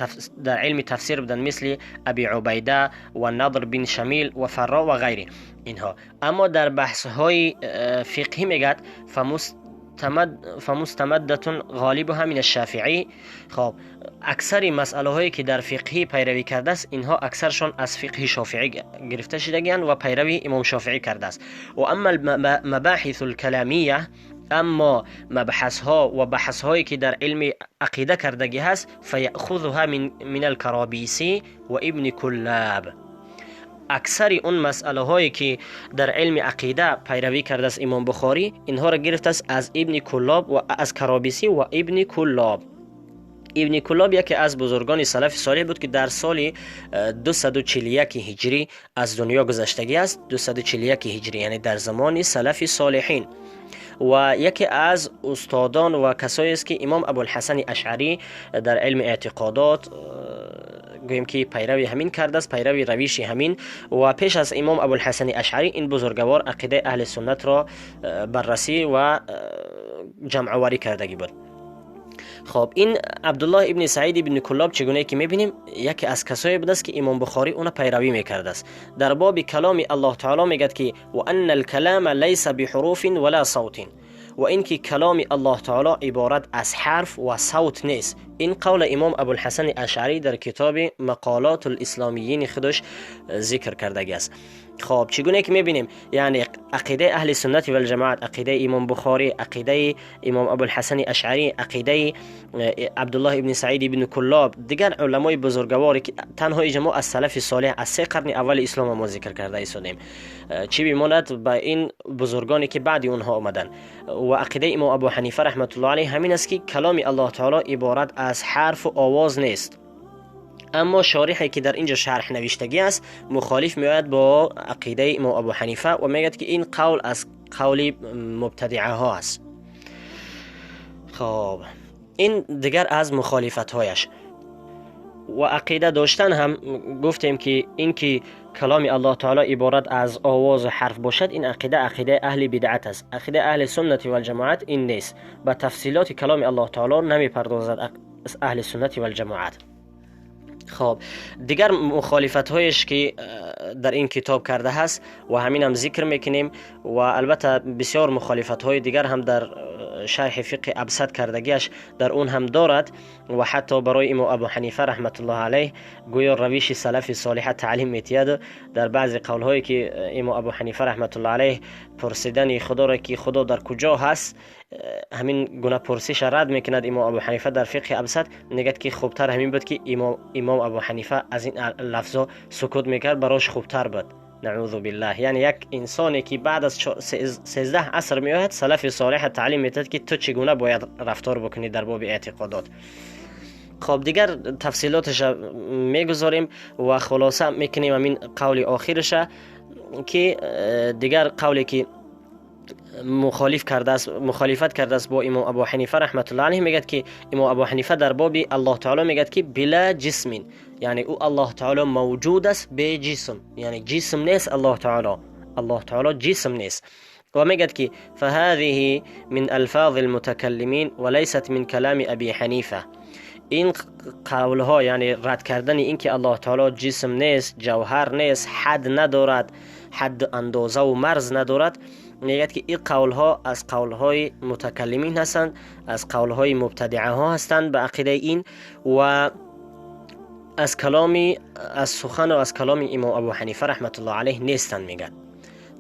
илми тафсир буданд, мисли Аби Убайда ва Надр бин Шамил ва Фарро ва ғайри инҳо. Аммо дар баҳсҳои фиқҳӣ мегӯяд: فمستمدة غالبها من الشافعي. خب، аксари масъалаҳое, ки дар фиқҳӣ пайравӣ кардааст, инҳо аксаршон аз фиқҳи шофиӣ гирифта шудагианд ва пайрави имом Шофиӣ кардааст. و أما المباحث الكلامية, аммо мабҳасҳо ва баҳсҳое, ки дар илми ақида кардагӣ ҳаст, فيأخذها من الكرابيسي وابن كلاب. Аксари он масъалаҳое, ки дар илми ақида пайравӣ кардааст имом Бухорӣ, инҳоро гирифтааст аз Ибни Куллоб ва аз Каробисӣ ва Ибни Куллоб. Ибни Куллоб яке аз бузургони салафи солеҳ буд, ки дар соли 241 ҳиҷрӣ аз дунё гузаштагӣ аст, 241 ҳиҷрӣ, яъне дар замони салафи солиҳин, ва яке аз устодон ва касоест, ки имом Абулҳасани Ашъарӣ дар илми эътиқодот, гӯем ки, пайрави ҳамин кардааст, пайрави равиши ҳамин. Ва пеш аз имом Абулҳасани Ашъарӣ ин бузургавор ақидаи аҳли суннатро баррасӣ ва ҷамъоварӣ кардагӣ буд. Хоб, ин Абдуллоҳ ибни Саид ибни Куллоб, чӣ гунае ки мебинем, яке аз касое будааст, ки имом Бухорӣ уна пайравӣ мекардааст. Дар боби каломи Аллоҳ таоло мегӯяд, ки وأن الكلام ليس بحروف ولا صوت, ва ин ки каломи Аллоҳ таоло иборат аз ҳарф ва савт нест. Ин қавла имом Абулҳасани Ашъарӣ дар китоби Мақолоту лисломиюни худаш зикр кардагӣ аст. Хоб, чӣ гуна ки мебинем, яъне ақидаи аҳли суннати валҷамоат, ақидаи имом Бухорӣ, ақидаи имом Абулҳасани Ашъарӣ, ақидаи Абдуллоҳ ибни Саид ибни Куллоб, дигар уламои бузургворе ки танҳо иҷа мо аз салафи солеҳ, аз се қарни аввали ислом мо зикр карда истодем, чӣ бимонад ба ин бузургоне ки баъди онҳо омаданд. Ва ақидаи имом Абу Ҳанифа раҳматуллоҳ алайҳ ҳамин аст, ки каломи Аллоҳ таоло иборат аз ҳарфу овоз нест. Аммо шориҳе ки дар инҷо шарҳ навиштагӣ аст, мухолиф меояд бо ақидаи имом Абу Ҳанифа ва мегӯяд, ки ин қавл аз қавли мубтадиаҳо аст. Хоб, ин дигар аз мухолифатҳояш. Ва ақида доштан ҳам гуфтем, ки ин ки каломи Аллоҳ таоло иборат аз овозу ҳарф бошад, ин ақида ақидаи аҳли бидъат аст. Ақидаи аҳли суннати валҷамоат ин нест. Ба тафсилоти каломи Аллоҳ таоло намепардозад аҳли суннати валҷамоат. Хоб, дигар мухолифатҳоеш ки дар ин китоб карда ҳаст ва ҳаминам зикр мекунем. Ва албатта бисёр мухолифатҳои дигар ҳам дар шарҳи фиқҳи абсад кардагиаш дар он ҳам дорад. Ва ҳатто барои имом Абу Ҳанифа раҳматуллоҳ алайҳ гӯё равиши салафи солиҳа таълим метиҳаду дар баъзе қавлҳое ки имом Абу Ҳанифа раҳматуллоҳ алайҳ пурсидани худоро, ки Худо дар куҷо ҳаст, ҳамин гуна пурсиша рад мекунад имом Абу Ҳанифа дар фиқҳи абсад, мегӯяд, ки хубтар ҳамин буд, ки имом Абу Ҳанифа аз ин лафзо сукут мекард, барош хубтар буд. Наъузу биллаҳ. Яъне як инсоне ки баъд аз 13 аср меояд, салафи солиҳа таълим метиҳад, ки ту чӣ гуна бояд рафтор бикунӣ дар боби эътиқодот. Хоб, дигар тафсилоташа мегузорем ва хулоса мекунем ҳамин қавли охираша, ки дигар қавле ки мухолиф кардааст, мухолифат кардааст бо имом Абу Ҳанифа раҳматуллоҳ алайҳ, мегӯяд, ки имом Абу Ҳанифа дар боби Аллоҳ таоло мегӯяд, ки била ҷисмин, яъне ӯ Аллоҳ таоло мавҷуд аст бе ҷисм, яъне ҷисм нест Аллоҳ таоло, Аллоҳ таоло ҷисм нест. Ва мегӯяд, ки فهذه من ألفاظ المتكلمين وليست من كلام أبي حنيفة. Ин қавлҳо, яъне рад кардани ин ки Аллоҳ таоло ҷисм нест, ҷавҳар нест, ҳад надорад, ҳадду андозаву марз надорад, мегӯяд, ки ин қавлҳо аз қавлҳои мутакаллимин ҳастанд, аз қавлҳои мубтадиаҳо ҳастанд ба ақидаи ин ва аз каломи, аз сухану аз каломи имом Абу Ҳанифа раҳматуллоҳ алайҳ нестанд, мегӯяд.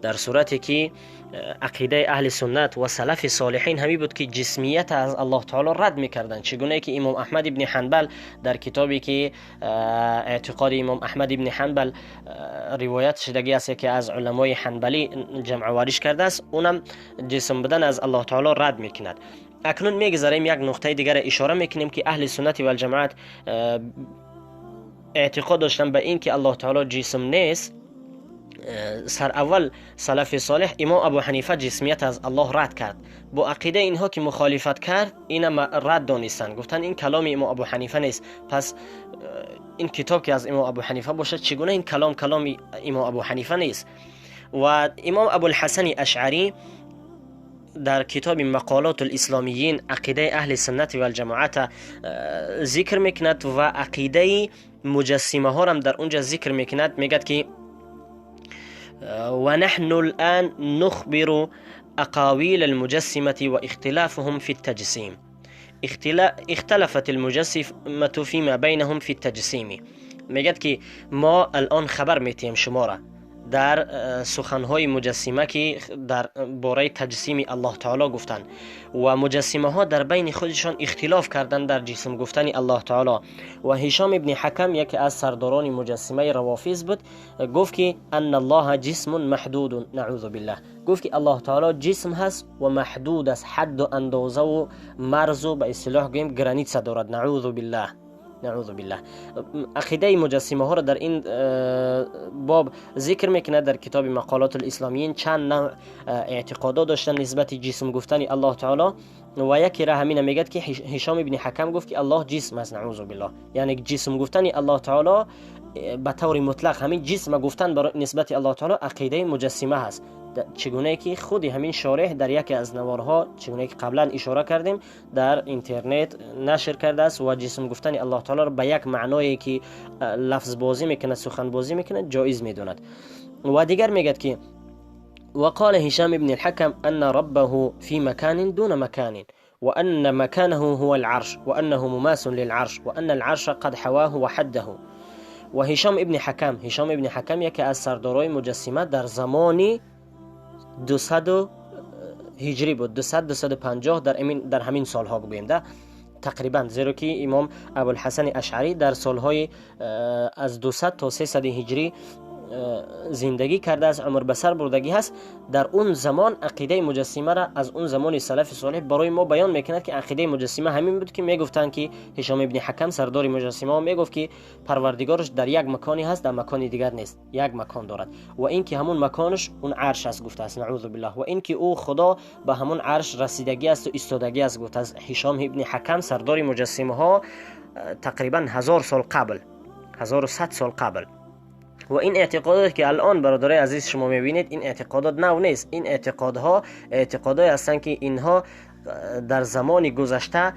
Дар сурате ки ақидаи аҳли суннат ва салафи солиҳин ҳамин буд, ки ҷисмията аз Аллоҳ таоло рад мекарданд. Чӣ гунае ки имом Аҳмад ибни Ҳанбал дар китобе ки эътиқоди имом Аҳмад ибни Ҳанбал ривоят шудагӣ аст, яке аз уламои ҳанбалӣ ҷамъовариш кардааст, унам ҷисм будан аз Аллоҳ таоло рад мекунад. Акнун мегузарем, як нуқтаи дигарро ишора мекунем, ки аҳли суннати валҷамоат эътиқод доштанд ба ин ки Аллоҳ таоло ҷисм нест. Сараввал салафи солеҳ имом Абу Ҳанифа ҷисмият аз Аллоҳ рад кард. Бо ақидаи инҳо ки мухолифат кард, ина рад донистанд, гуфтанд, ин каломи имом Абу Ҳанифа нест. Пас ин китоб ки аз имом Абу Ҳанифа бошад, чӣ гуна ин калом каломи имом Абу Ҳанифа нест? Ва имом Абулҳасани Ашъарӣ дар китоби Мақолоту лисломиин ақидаи аҳли суннати валҷамоата зикр мекунад ва ақидаи муҷассимаҳорам дар унҷа зикр мекунад. Мегӯяд, ки ونحن الآن نخبر أقاويل المجسمة واختلافهم في التجسيم. اختلفت المجسمة فيما بينهم في التجسيم. میگد که ما الان خبر میتیم شما را در سخنهای مجسمه که در باره تجسیم الله تعالی گفتند و مجسمه ها در بین خودشان اختلاف کردند در جسم گفتن الله تعالی. و هشام ابن حکم، یکی از سرداران مجسمه روافض بود، گفت که ان الله جسم محدود، نعوذ بالله. گفت که الله تعالی جسم هست و محدود است، حد و اندازه و مرز و به اصطلاح گوییم граница دارد. نعوذ بالله، نعوذ بالله. عقیده مجسمه ها را در این باب ذکر میکنه در کتاب مقالات الاسلامیین. چند نوع اعتقادات داشتن نسبت جسم گفتن الله تعالی و یکی را همین میگد که هشام ابن حکم گفت که الله جسم است، نعوذ بالله. یعنی جسم گفتن الله تعالی به طور مطلق، همین جسم گفتن برای نسبت الله تعالی عقیده مجسمه هست. چگونه که خودی همین شارح در یکی از نوارها، چگونه که قبلا اشاره کردیم، در اینترنت نشر کرده است و جسم گفتن الله تعالی را به یک معنایی که لفظ بازی میکنه، سخن بازی میکنه، جایز میدوند. و دیگر میگد که وقال هشام بن الحكم أن ربه في مكان دون مكان وأن مكانه هو العرش وأنه مماس للعرش وأن العرش قد حواه وحده. Ва Ҳишом ибни Ҳакам, Ҳишом ибни Ҳакам яке аз сардорои муҷассима дар замони 200 ҳиҷрӣ буд, 200, 250, дар ҳамин солҳо бигӯем да тақрибан, зеро ки имом Абулҳасани Ашъарӣ дар солҳои аз 200 то 300 ҳиҷрӣ зиндагӣ кардааст, умр ба сар бурдагӣ ҳаст. Дар он замон ақидаи муҷассимаро аз он замони салафи солеҳ барои мо баён мекунад, ки ақидаи муҷассима ҳамин буд, ки мегуфтанд, ки Ҳишом ибни Ҳакам, сардори муҷассимаҳо, мегуфт, ки Парвардигораш дар як маконе ҳаст, дар макони дигар нест, як макон дорад ва ин ки ҳамун маконаш он арш аст, гуфтааст, наъузу биллаҳ, ва ин ки ӯ Худо ба ҳамун арш расидагӣ асту истодагӣ аст, гуфтааст Ҳишом ибни Ҳакам, сардори муҷассимаҳо, тақрибан 1000 сол қабл, 1100 сол қабл. Ва ин эътиқодот, ки алон, бародарои азиз, шумо мебинед, ин эътиқодот нав нест. Ин эътиқодҳо эътиқодое ҳастанд, ки инҳо дар замони гузашта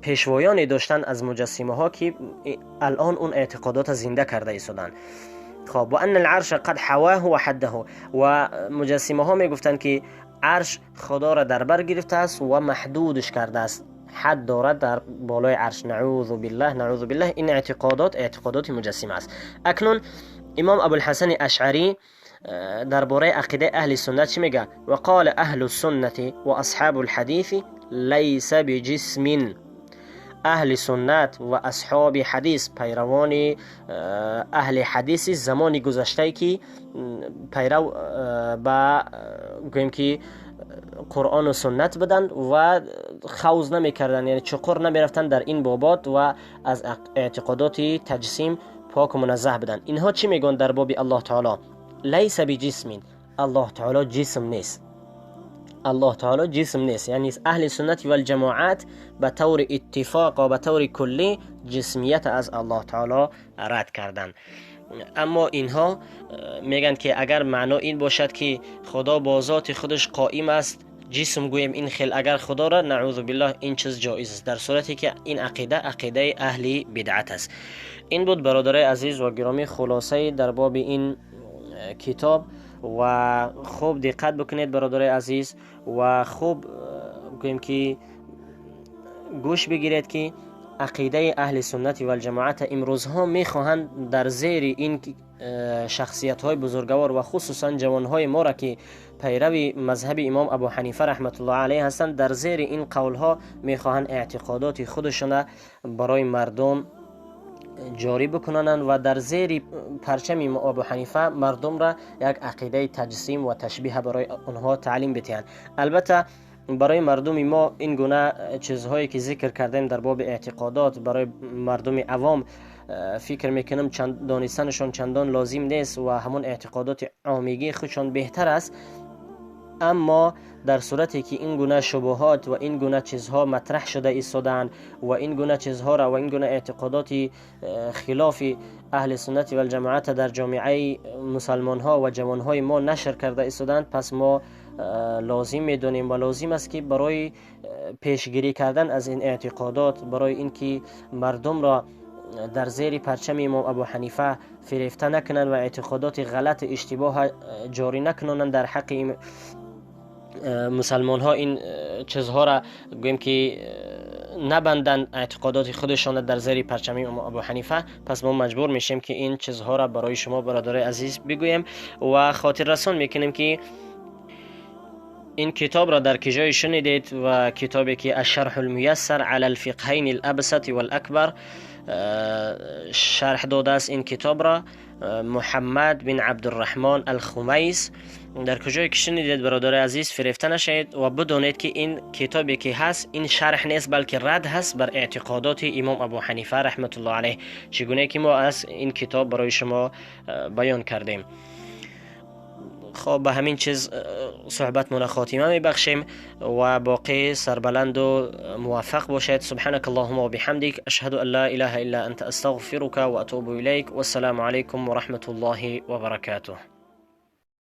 пешвоёне доштанд аз муҷассимаҳо, ки алон он эътиқодота зинда карда истоданд. Хоб, ва анна аларша қад ҳаваҳу ва ҳаддаҳу, ва муҷассимаҳо мегуфтанд, ки арш Худоро дар бар гирифтааст ва маҳдудш кардааст, ҳад дорад дар болои арш. Наъузу биллаҳ, наъузу биллаҳ. Ин эътиқодот эътиқодоти муҷассима аст. Акнун имом Абулҳасани Ашъарӣ дар бораи ақидаи аҳли суннат чӣ мегӯяд? Ва қола аҳлу суннати ва асҳобу лҳадиси лайса биҷисмин. Аҳли суннат ва асҳоби ҳадис, пайравони аҳли ҳадиси замони гузаштае, ки пайрав ба, гӯем ки, Қуръону суннат буданд ва хавз намекарданд, яъне чуқур намерафтанд дар ин бобот ва аз эътиқодоти таҷсим поку муназзаҳ буданд, инҳо чӣ мегӯянд дар боби Аллоҳ таоло? Лайса биҷисмин, Аллоҳ таоло ҷисм нест, Аллоҳ таоло ҷисм нест. Яъне аҳли суннати валҷамоат ба таври иттифоқ ва ба таври куллӣ ҷисмият аз Аллоҳ таоло рад карданд. Аммо инҳо мегӯянд, ки агар маъно ин бошад, ки Худо бо зоти худаш қоим аст, ҷисм гӯем ин хел агар Худоро, наъузу биллоҳ, ин чиз ҷоиз аст, дар сурате ки ин ақида ақидаи аҳли бидъат аст. Ин буд, бародарои азиз ва гиромӣ, хулосаи дар боби ин китоб. Ва хуб диққат бикунед, бародарои азиз, ва хуб, гӯем ки, гӯш бигиред, ки ақидаи аҳли суннати валҷамоата имрӯзҳо мехоҳанд дар зери ин шахсиятҳои бузургавор ва хусусан ҷавонҳои моро, ки пайрави мазҳаби имом Абу Ҳанифа раҳматуллоҳ алайҳ ҳастанд, дар зери ин қавлҳо мехоҳанд эътиқодоти худашона барои мардум ҷорӣ бикунонанд ва дар зери парчами имом Абу Ҳанифа мардумра як ақидаи таҷсим ва ташбиҳа барои онҳо таълим бидиҳанд. Албатта, барои мардуми мо ин гуна чизҳое, ки зикр кардем дар боби эътиқодот, барои мардуми авом, фикр мекунам, донистанашон чандон лозим нест ва ҳамон эътиқодоти омигии худшон беҳтар аст. Аммо дар сурате ки ин гуна шубуҳот ва ин гуна чизҳо матраҳ шуда истодаанд ва ин гуна чизҳоро ва ин гуна эътиқодоти хилофи аҳли суннати валҷамоата дар ҷомеаи мусалмонҳо ва ҷавонҳои мо нашр карда истодаанд, пас мо лозим медонем ва лозим аст, ки барои пешгирӣ кардан аз ин эътиқодот, барои ин ки мардумро дар зери парчами имом Абу Ҳанифа фирефта накунанд ва эътиқодоти ғалати иштибоҳ ҷорӣ накунонанд дар ҳаққи мусалмонҳо, ин чизҳоро, гӯем ки, набанданд эътиқодоти худашонро дар зери парчами имом Абу Ҳанифа, пас мо маҷбур мешем, ки ин чизҳоро барои шумо, бародарои азиз, бигӯем. Ва хотиррасон мекунем, ки ин китобро дар киҷое шунидед ва китобе ки Ашшарҳу лмуяссар ала лфиқҳайни лабсати валакбар шарҳ додааст ин китобро Муҳаммад бин Абдурраҳмон Алхумайс, дар куҷое ки шунидед, бародари азиз, фирефта нашавед ва бидонед, ки ин китобе ки ҳаст, ин шарҳ нест, балки рад ҳаст бар эътиқодоти имом Абу Ҳанифа раҳматуллоҳ алайҳ, чӣ гуне ки мо аз ин китоб барои шумо баён кардем. Хоб, ба ҳамин чиз суҳбатмона хотима мебахшем ва боқӣ сарбаланду муваффақ бошед. Субҳанака аллоҳума ва биҳамдик, ашҳаду ан ла илаҳа илла анта, астағфирука ва атубу илайк. Вассалому алайкум ва раҳматуллоҳи ва баракатуҳ.